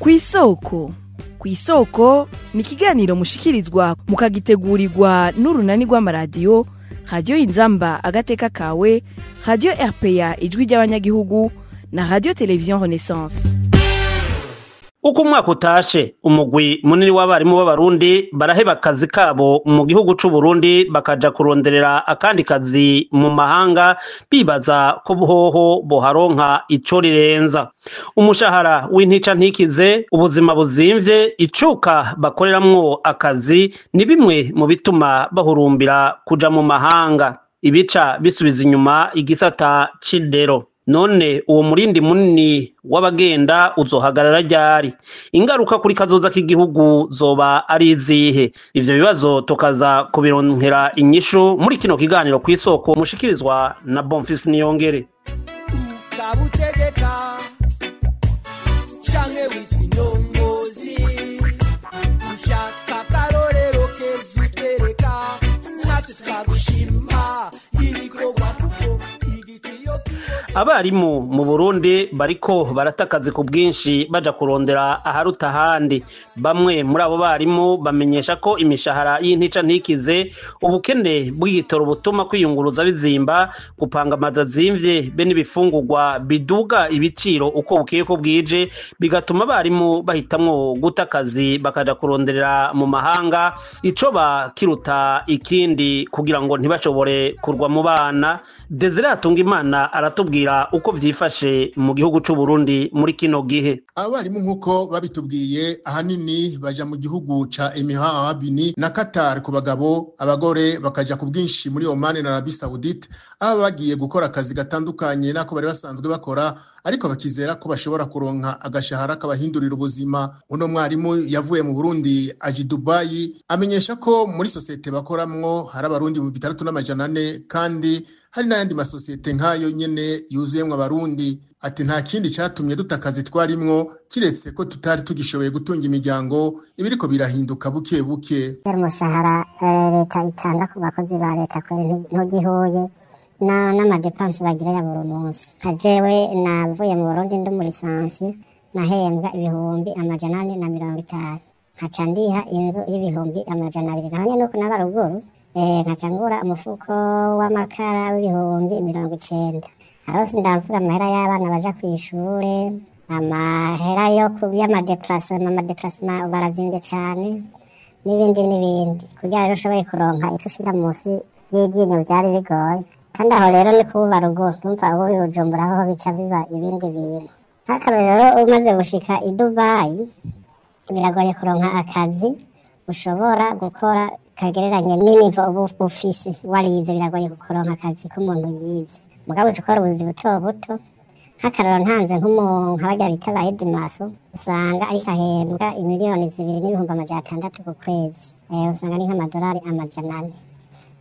Kw'isoko. Kw'isoko ni ikiganiro mushikirizwa mukagitegurirwa n'urunani rw'amaradiyo Radiyo Inzamba Agateka Kawe, Radiyo RPA Ijwi ry'Abanyagihugu na Radiyo Televiziyo Renaissance. Uko umwaka utashe, umugwi munini w'abarimu b'Abarundi baraheba akazi kabo mu gihugu c'Uburundi bakaja kuronderera akandi kazi mu mahanga, bibaza ko hoho boharonka ico rirenza. Umushahara w'intica ntikize, ubuzima buzimvye, icuka bakoreramwo akazi ni bimwe mu bituma bahurumbira kuja mu mahanga, ibica bisubiza inyuma igisata c'indero. None uwo murindi munini w'abagenda uzohagarara ryari? Ingaruka kuri kazoza k'igihugu zoba ari izihe? Ivyo bibazo tukaza kubironkera inyishu muri kino kiganiro Kw'isoko mushikirizwa na Bonfils Niyongere. Ukabutegeka canke witwa indongozi, ushaka akarorero keza utwereka, natwe tukagushima ibikorwa kuko igitiyo kiboze. Abarimu mu Burundi bariko barata akazi ku bwinshi baja kurondera aharuta ahandi. Bamwe muri abo barimu bamenyesha ko imishahara y'intica ntikize, ubukene bw'igitoro butuma kwiyunguruza bizimba, gupanga amazu azimvye be n'ibifungurwa biduga ibiciro uko bukeye ko bwije, bigatuma abarimu bahitamwo guta akazi bakaja kuronderera mu mahanga icoba kiruta ikindi kugira ngo ntibashobore kurwa mu bana. Desire Hatungimana aratubwira uko vyifashe mu gihugu c'Uburundi muri kino gihe. Abarimu nk'uko babitubwiye ahanini baja mu gihugu ca Emirats Arabes Unis na Qatar ku bagabo, abagore bakaja ku bwinshi muri Oman na Arabie Saoudite, aho bagiye gukora akazi gatandukanye n'ako bari basanzwe bakora, ariko bakizera ko bashobora kuronka agashahara kabahindurira ubuzima. Uno mwarimu yavuye mu Burundi aja i Dubai, amenyesha ko muri sosiyete bakoramwo hari Abarundi 6400 kandi hari n'ayandi masosiyete nk'ayo nyene yuzuyemwo Abarundi. Ati nta kindi catumye duta akazi twarimwo kiretse ko tutari tugishoboye gutunga imiryango, ibiriko birahinduka buke buke. Umushahara leta itanga ku bakozi ba leta kweri ntugihuye n'amadepanse bagira ya buri munsi. Nka jewe navuye mu Burundi ndi muri lisansi, nahembwa 450,000, nkaca ndiha inzu y'200,000, naho nyene nuko naba ruguru, nkaca ngura umufuko w'amakara w'90,000. Aho ndavuga amahera y'abana baja kw'ishure, amahera yo y'amadeplacement, amadeplacement barazimvye cane, n'ibindi n'ibindi. Kugira rero ushoboye kuronka ico ushira musi y'iryinyo vyari bigoye. Kandi aho rero ni kuba ruguru, numva ubu i Bujumbura hoho bica biba ibindi bintu. Nk'akarorero umaze gushika i Dubai, biragoye kuronka akazi ushobora gukora kagereranye n'inivo uba ufise warize, biragoye kuronka akazi k'umuntu yize. Mugabo uca ukora ubuzi buto buto. Nk'akarorero ntanze nk'umuntu nka barya bita ba Edimaso, usanga ariko ahembwa 2,600,000 ku kwezi. Usanga ari nk'amadolari 400.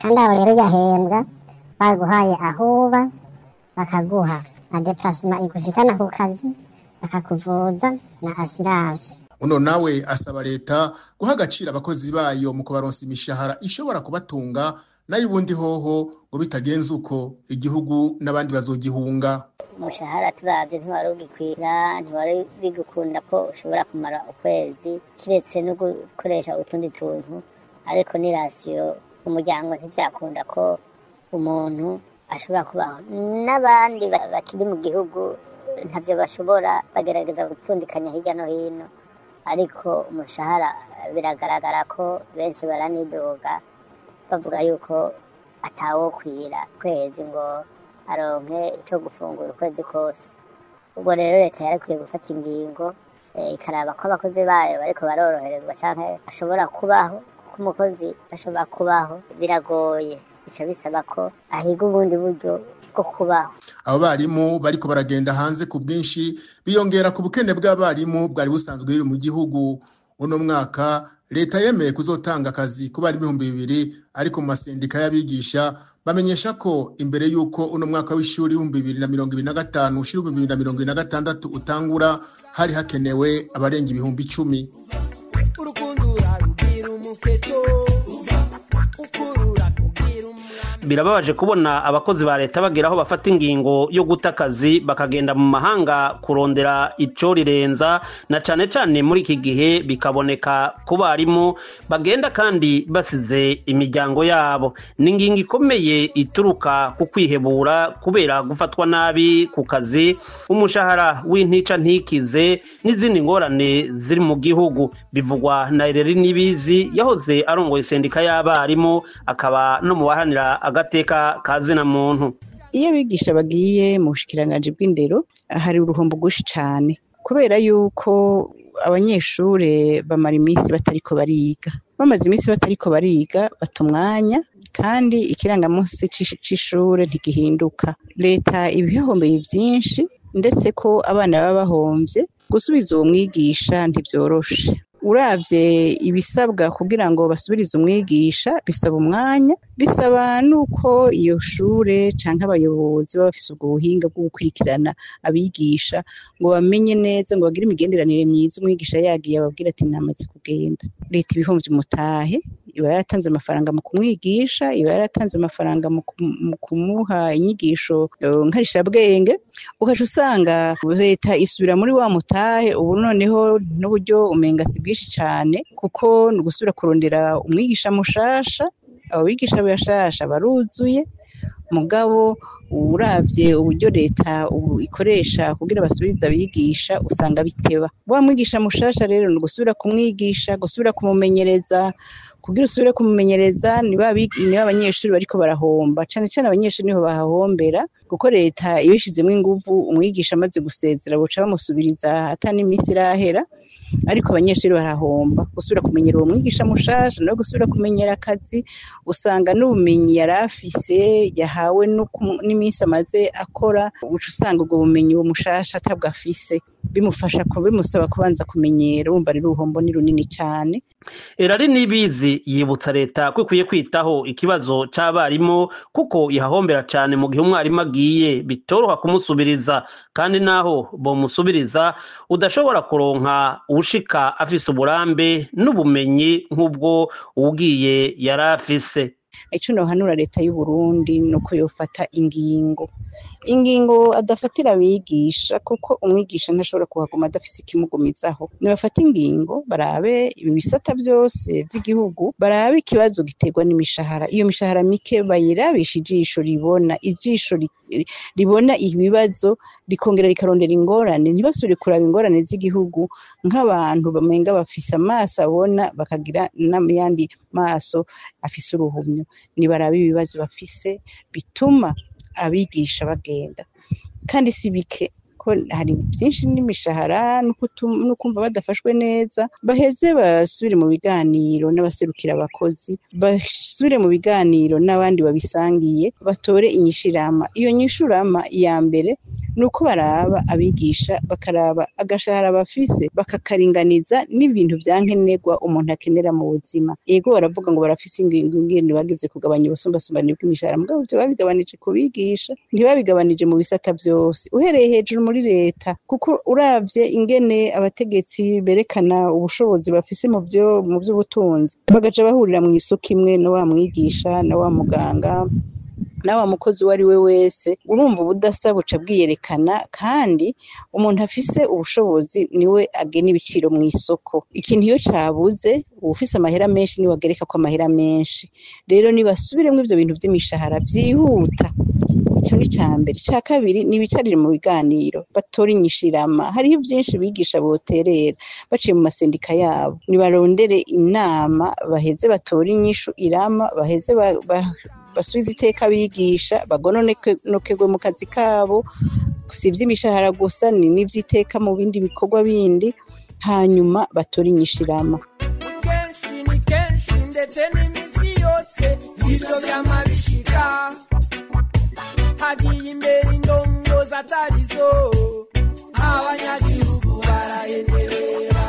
Kandi aho rero uyahembwa baguhaye aho uba, bakaguha na deplacement igushikana ku kazi, bakakuvuza na assurance. Uno nawe asaba leta guha agaciro abakozi bayo mu kubaronsa imishahara ishobora kubatunga, nayo ubundi hoho ngo bitagenze uko igihugu n'abandi bazogihunga. Umushahara turavye ntiwari ugikwira, ntiwari bigukunda ko ushobora kumara ukwezi kiretse no gukoresha utundi tuntu, ariko ni rasiyo umuryango ntivyakunda ko umuntu ashobora kubaho. N'abandi bakiri mu gihugu ntavyo bashobora, bagerageza gupfundikanya hirya no hino, ariko umushahara biragaragara ko benshi baranidoga bavuga yuko atawokwira kwezi ngo aronke ico gufungura ukwezi kose. Ubwo rero leta yarakwiye gufata ingingo, ikaraba ko abakozi bayo bariko baroroherezwa canke ashobora kubaho, kuko umukozi ashobora kubaho biragoye, bica bisaba ko ahiga ubundi buryo bwo kubaho. Abo barimu bariko baragenda hanze ku bwinshi biyongera ku bukene bw'abarimu bwari busanzwe buri mu gihugu. Uno mwaka leta yemeye kuzotanga akazi ku barimu 2000, ariko mu masendika y'abigisha bamenyesha ko imbere y'uko uno mwaka w'ishuri 2025 ushira 2026 utangura hari hakenewe abarenga 10,000. Urukundo urarugira umuketo, ukurura kugira umwami. Birababaje kubona abakozi ba leta bagera aho bafata ingingo yo guta akazi bakagenda mu mahanga kurondera ico rirenza, na cane cane muri iki gihe bikaboneka ku barimu bagenda kandi basize imiryango yabo. Ni ingingo ikomeye ituruka ku kwihebura kubera gufatwa nabi ku kazi, umushahara w'intica ntikize n'izindi ngorane ziri mu gihugu. Bivugwa na Ireri Nibizi yahoze arongoye sendika y'abarimu akaba no mu baharanira agateka ka zina muntu. Iyo abigisha bagiye mu bushikiranganji bw'indero hari uruhombo rwinshi cane, kubera yuko abanyeshure bamara iminsi batariko bariga, bamaze iminsi batariko bariga bata umwanya, kandi ikirangamunsi c'ishure ntigihinduka. Leta ibihombeye vyinshi, ndetse ko abana baba bahomvye, gusubiza uwo mwigisha ntivyoroshe. Uravye ibisabwa kugira ngo basubirize umwigisha bisaba umwanya, bisaba nuko iyo shure canke abayobozi baba bafise ubwo buhinga bwo gukurikirana abigisha ngo bamenye neza, ngo bagire imigenderanire myiza. Umwigisha yagiye ababwira ati namaze kugenda. Leta ibihomvye umutahe, iba yaratanze amafaranga mu kumwigisha, iba yaratanze amafaranga mu kumuha inyigisho nkarishabwenge, ugaca usanga leta isubira muri wa mutahe. Ubu noneho n'uburyo umenga si bwinshi cane, kuko ni ugusubira kurondera umwigisha mushasha. Abo bigisha bashasha baruzuye, mugabo uravye uburyo leta ubu ikoresha kugira basubirize abigisha usanga biteba. Wa mwigisha mushasha rero ni ugusubira kumwigisha, gusubira kumumenyereza. Kugira usubire kumumenyereza ni ba abanyeshuri bariko barahomba, cane cane abanyeshuri niho bahahombera, kuko leta ibishizemwo inguvu. Umwigisha amaze gusezera boca bamusubiriza ata n'imisi irahera, ariko abanyeshuri barahomba. Gusubira kumenyera uwo mwigisha mushasha no gusubira kumenyera akazi, usanga n'ubumenyi yari afise yahawe n'iminsi amaze akora, uca usanga ubwo bumenyi uwo mushasha atabwo afise, bimufasha bimusaba kubanza kumenyera. Urumva rero uruhombo ni runini cane. Erari Nibizi yibutsa leta ko ikwiye kwitaho ikibazo c'abarimu, kuko ihahombera cane mu gihe umwarimu agiye bitoroha kumusubiriza, kandi naho bomusubiriza udashobora kuronka uwushika afise uburambe n'ubumenyi nk'ubwo uwugiye yari afise. Ico nohanura leta y'u Burundi nuko yofata ingingo adafatira abigisha, kuko umwigisha ntashobora kuhaguma adafise ikimugumizaho. Nibafate ingingo barabe ibisata vyose vy'igihugu, barabe ikibazo giterwa n'imishahara. Iyo mishahara mike bayirabisha ijisho ribona, ijisho ribona ibibazo rikongera rikarondera ingorane. Ntibasubire kuraba ingorane z'igihugu nk'abantu bamenga bafise amaso abona, bakagira n'ayandi maso afise uruhumyo. Nibarabe ibibazo bafise bituma abigisha bagenda, kandi si bike, ko hari byinshi n'imishahara n'ukumva badafashwe neza. Baheze basubire mu biganiro n'abaserukira abakozi, basubire mu biganiro n'abandi babisangiye, batore inyishirama. Iyo nyishurama ya mbere nuko baraba abigisha, bakaraba agashahara bafise, bakakaringaniza n'ibintu vyankenerwa umuntu akenera mu buzima. Yego baravuga ngo barafise ingingo ingene bageze kugabanya ubusumbasumbane bw'imishahara, mugabo ivyo babigabanije ku bigisha, ntibabigabanije mu bisata vyose, uhereye hejuru muri leta. Kuko uravye ingene abategetsi berekana ubushobozi bafise mu vy'ubutunzi, bagaca bahurira mu isoko imwe na wa mwigisha na wa muganga na wa mukozi uwo ari we wese, urumva ubudasa buca bwiyerekana. Kandi umuntu afise ubushobozi niwe agena ibiciro mu isoko. Ikintu iyo cabuze, uwufise amahera menshi niwe agereka ko amahera menshi. Rero nibasubiremwo ivyo bintu vy'imishahara vyihuta. Ico ni ica mbere. Ica kabiri ni ibicarire mu biganiro, batore inyishirama. Hariho vyinshi bigisha boterera baciye mu masendika yabo. Nibarondere inama, baheze batore inyishu irama, baheze basubize iteka abigisha, bagononokerwe mu kazi kabo. Si ivy'imishahara gusa, ni n'ivy'iteka mu bindi bikorwa bindi, hanyuma batore inyishirama. Kenshi ni kenshi ndetse n'imisi yose ivyo vyama bishika, hagiye imbere indongozi atarizo, abanyagihugu barahenebera.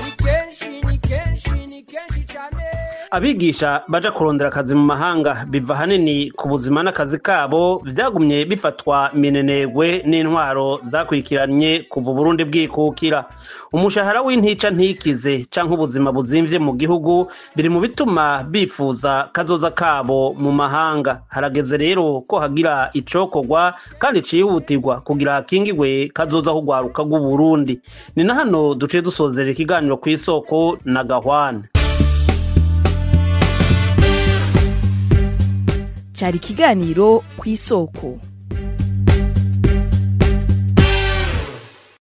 Ni kenshi ni kenshi ni kenshi cane. Abigisha baja kurondera akazi mu mahanga biva hanini ku buzima n'akazi kabo vyagumye bifatwa minenegwe n'intwaro zakurikiranye kuva Burundi bwikukira. Umushahara w'intica ntikize canke ubuzima buzimvye mu gihugu biri mu bituma bifuza kazoza kabo mu mahanga. Harageze rero ko hagira icokorwa kandi cihutirwa kugira hakingirwe kazoza kugwaruka rw'Uburundi. Ni na hano duciye dusozera ikiganiro kw'isoko na Gahwane. Cari ikiganiro kw'isoko.